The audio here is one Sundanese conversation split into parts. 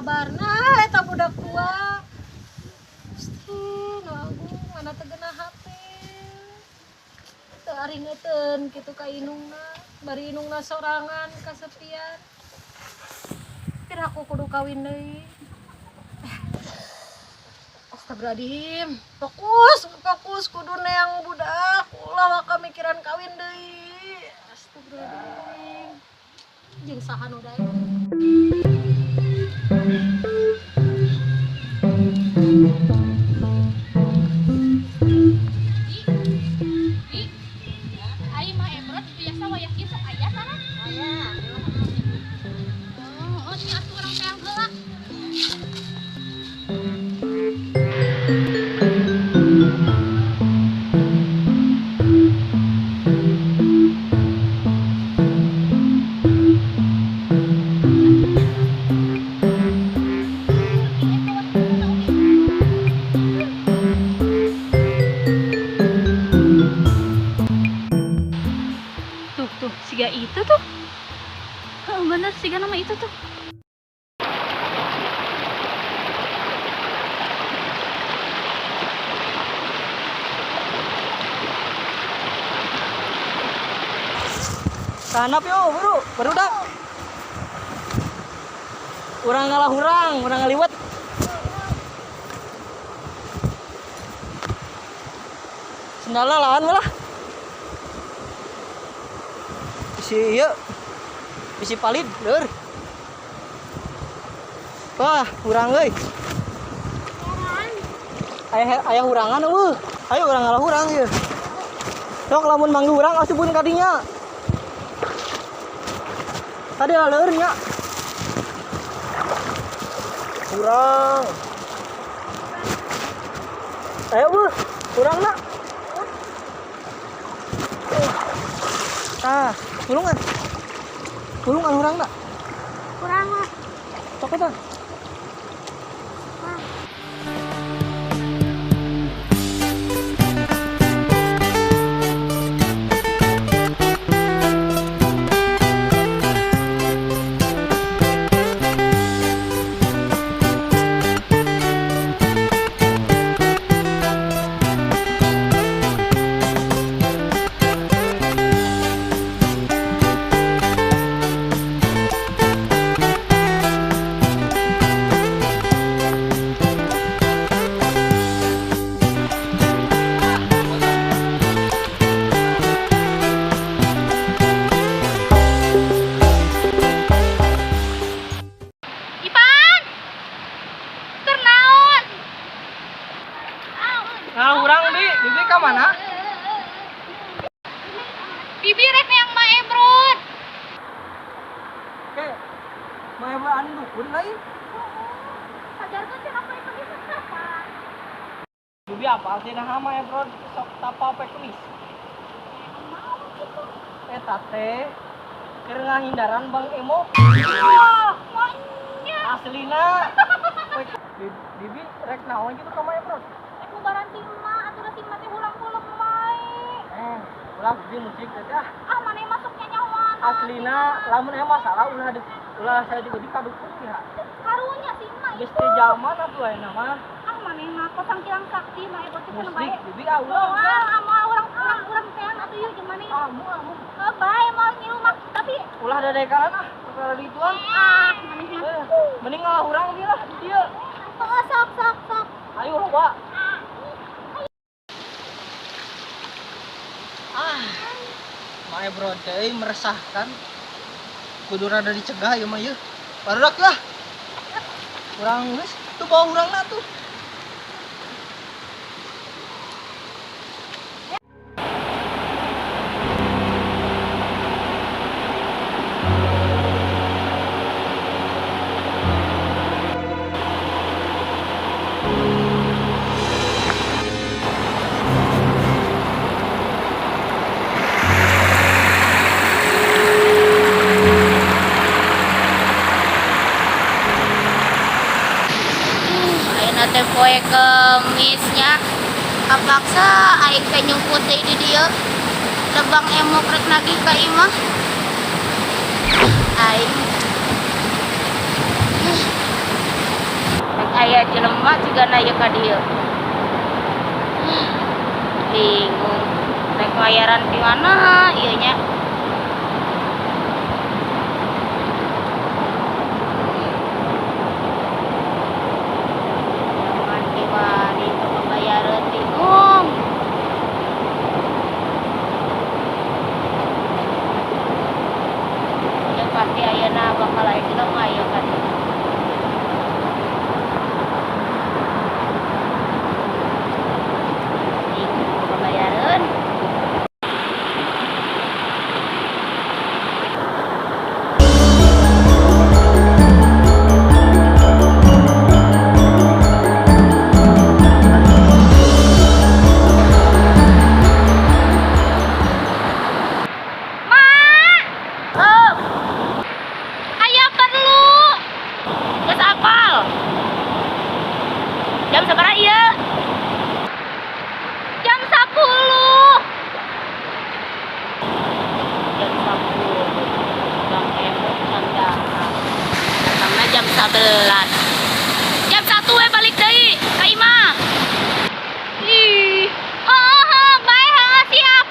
Kabarna eta budak tua. Gusti, nu agung mana teu geunah hate. Teu aringeteun kitu ka indungna, bari indungna sorangan kasepian. Piraku kudu kawin deui. Astagfirullahaladzim, fokus, fokus kudu neang budak, ulah waka mikiran kawin deui. Astagfirullahaladzim. Jeung saha nu daek? Ai mah Ebrot biasa wayah kieu sok aya sana. Aya. Oh, nya atuh urang teang heula. Tuh, tuh, siga itu tuh. Heeh, bener siga nama itu tuh. Tanap yo, buru, barudak. Urang ngalah urang, urang ngaliwet. Sendala lahan malah. Bisi ieu. Bisi palid, leur. Wah, urang euy. Aya aya hurangan eueuh. Ayo urang ngalah urang ieu. Sok lamun manggih urang asupun ka dinya. Tadi leur nya. Kurang. Ayo eueuh, kurangna. Tah, tulungan. Tulungan urangna. Kurang lah. Sok eta. Ipan! Keur naon? Ngalah urang bi, bibi ka mana? Bibi rek neang Ma Ebrot. Oke. Mau anu dukun lain. Sadarkeun cenah poe kemis kapan? Bibi apa sih nah mah bro sok tapa poe kemis. Mau gitu. Eta teh keur ngahindaran Bang Emo. Wah, maunya. Aslina. Bibi rek naon gitu ka Mae bro? Rek ngubaran si emak, atuh da si emak teh hurang kulem wae. Eh, ulah bibi musik teh ah. Ah, maneh masuknya nyawana. Aslina lamun aya masalah ulah di, ulah saya juga di kadukun ya. Karunya si emak Geus itu. teu zaman atuh ayeuna mah. Ah, maneh mah kosong kilang sakti Ma Ebrot teh cenah Musik bae. bibi ah ulah. Moal, ah moal urang urang urang teang atuh ieu jeung maneh. Ah, moal moal. Oh, bae moal ngilu mah, tapi Ulah dadekalan ah, perkara dituan. ah, maneh mah. Eh, mending ngalah urang bi lah di dieu. Oh, sok sok sok. Ayo loba. Ah. Mae bro teh meresahkan. Kudu rada dicegah ieu mah ieu. Barudak lah. Urang geus tuh bawa urangna tuh. Ayeuna teh poe kemisnya. Kapaksa aing teh nyumput deui di dieu. Da Bang Emok rek nagih ka imah. Aing. Aya jelema cigana ieu ka dieu. Bingung. Rek mayaran di mana ieu nya? Mandi pembayaran bingung. Ya pasti ayeuna bakal aya jelema ieu ka dieu. Pembayaran. Aya perlu. Geus apal. Jam sabaraha ieu? Jam 10. Jam 10. Bang Emok can datang. Datangna jam 11. Jam 1 we balik deui ka imah. Ih, heeh heeh, bae heeh siap.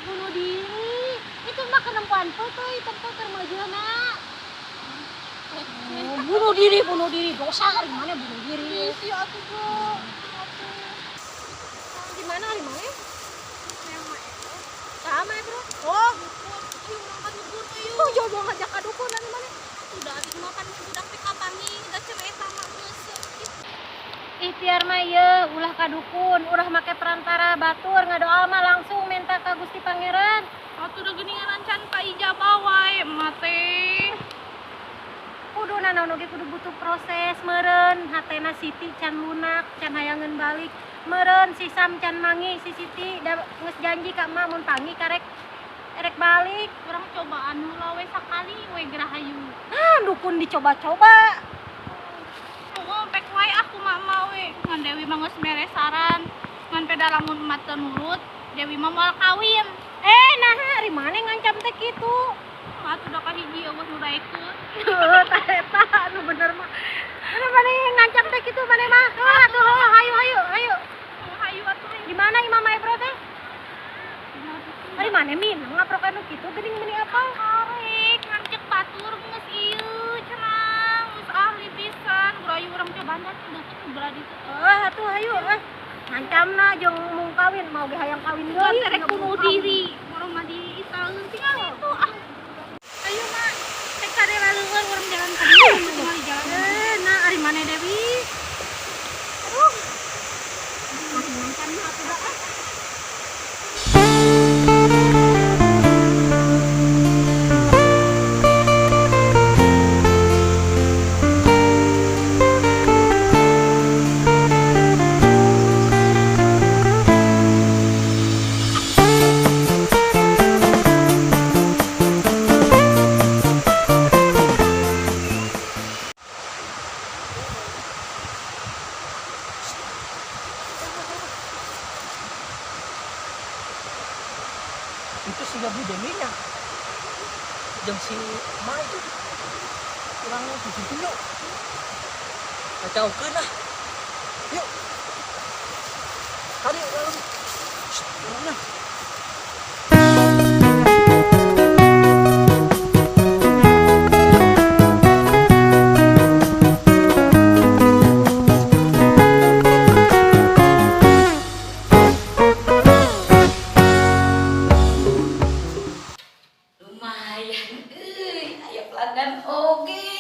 Bunuh diri. Itu mah kenempuan putih, tempat termajuna. Bunuh diri, dosa hari mana bunuh diri. Iya atuh, Bu. Gimana hari mana? Sama bro. Oh, oh jauh ngajak ka dukun ari mana? Udah atuh makan budak teh kapangi, da cewe sama geus. Ikhtiar mah ieu ulah ka dukun, ulah make perantara batur ngadoa mah langsung minta ka Gusti Pangeran. Atuh da geuningan can kaijabah wae emak teh. Kudu nanaon oge kudu butuh proses meureun hatena Siti can lunak, can hayangeun balik. Meureun si Sam can mangi si Siti da geus janji ka emak mun pangi karek erek balik. Urang cobaan heula we sakali we gerahayu. Ah, dukun dicoba-coba. Heeh, pek wae aku mah we. Ngan Dewi mah geus mere saran. Ngan peda lamun emak teu nurut, Dewi mah moal kawin. Eh, nah ari maneh ngancam teh kitu? Atuh da kahiji eueuh nu daekeun. Heuh, tah eta anu bener mah. Anu maneh ngancam teh kitu maneh mah. Heuh atuh heuh hayu hayu hayu. Hayu atuh. Di mana imah Mae Bro teh? Ari maneh minang ngaprok anu kitu geuning meuni apal? Karek ngancek batur geus ieu cenah geus ahli pisan. Gurayu urang cobaan da dukun belah ditu. Heuh atuh hayu eh. Ngancamna jeung mung kawin mau ge hayang kawin deui. Rek bunuh diri. Urang mah di itaeun tinggal itu ah. Ayo mak, cek kade laleueur urang jalan ka dieu tinggal di jalan. Eh, nah ari maneh Dewi? Aduh. Masih ngancamna atuh da ah. Itu si Bu Deminya. Jeung si Ma itu. Kurang tujuh yuk. Kacaukeun lah. Yuk. Kali lalu. Kurang lah. Lumayan euy, aya pelanggan oge.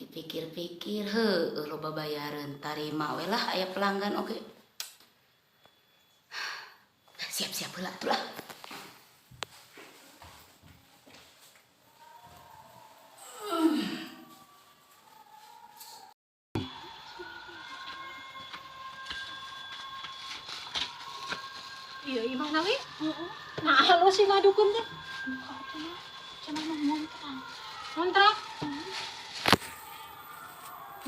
Dipikir-pikir heueuh loba bayareun tarima we lah aya pelanggan oge. Di imah nawi? Heeh. Nah, halus sih mah dukun teh. Muka atuh mah cenah mah ngontrak. Ngontrak?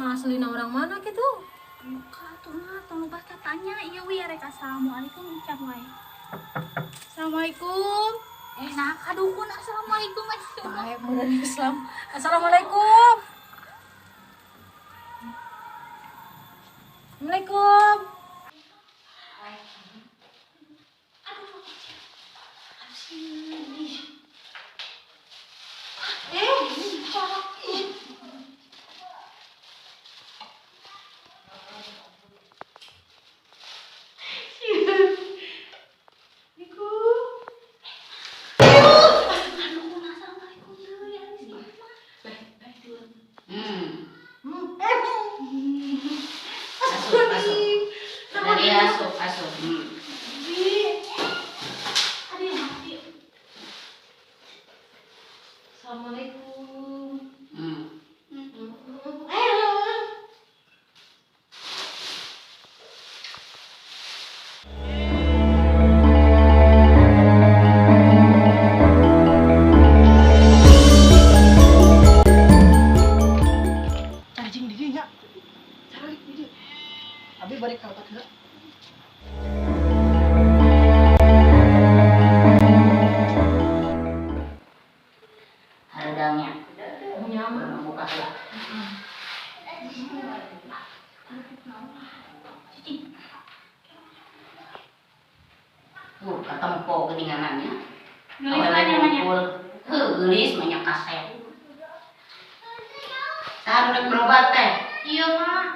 Nah, aslina orang mana gitu? Muka atuh mah tong loba tanya ieu wi rek assalamualaikum ucap wae. Assalamualaikum. Nah ka dukun assalamualaikum. Bae meureun Islam. Assalamualaikum. Assalamualaikum. Assalamualaikum. Cacing di dinya. Cari di dieu. Abi balik ka otak heula. Hareudangnya. Nyaman buka heula. Katempo geuninganannya. Geulis mah nyamannya. Heuh, geulis mah nya kasep. Saha rek berobat teh? Iya, Mak.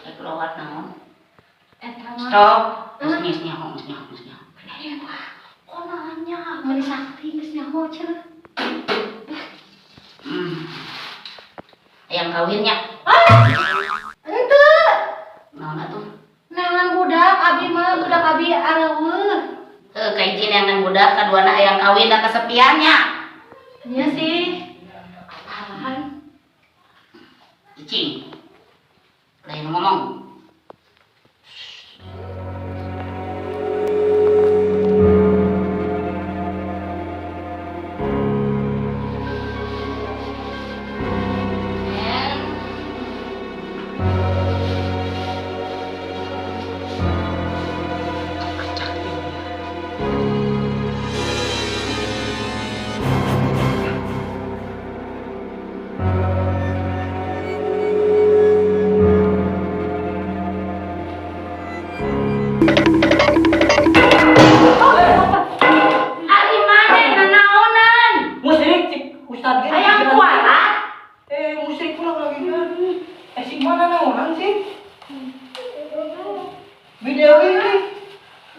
Rek berobat naon? Eta mah. Stop. Geus nyaho, geus nyaho, geus nyaho. Kok nanya meuni sakti geus nyaho cenah. Hayang kawinnya. Ah! Henteu. Naon atuh? Neangan budak abi mah budak abi areueuh. Heuh, kahiji neangan budak, kaduana hayang kawin da kesepiannya. Nya sih. Apaan? Cicing. Lain ngomong.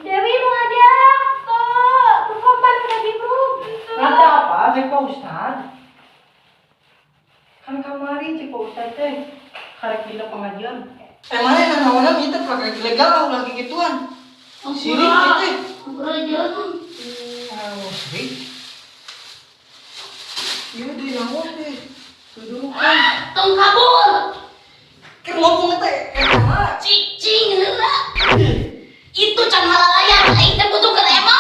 Dewi mau ngajak ke performan ke Bibru. Kata apa cek Pak Ustad? Kan kamari cek Pak Ustad teh karek dina pengajian. Mana nanaonan ieu teh pakai legal lagi gituan. Sirik teh. Sirik. Ieu deui naon teh? Tuduhan. Tong kabur. Keur ngomong teh eta mah. Cicing heula. Itu can halalayan aing teh butuh keur emo.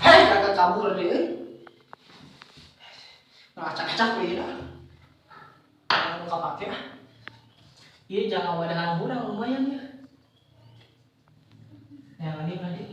Hei, kagak kabur deh euy. Ngacak-acak we dah. Jangan kapake ah. Ieu jangan wadahan urang lumayan ya. Yang ini tadi.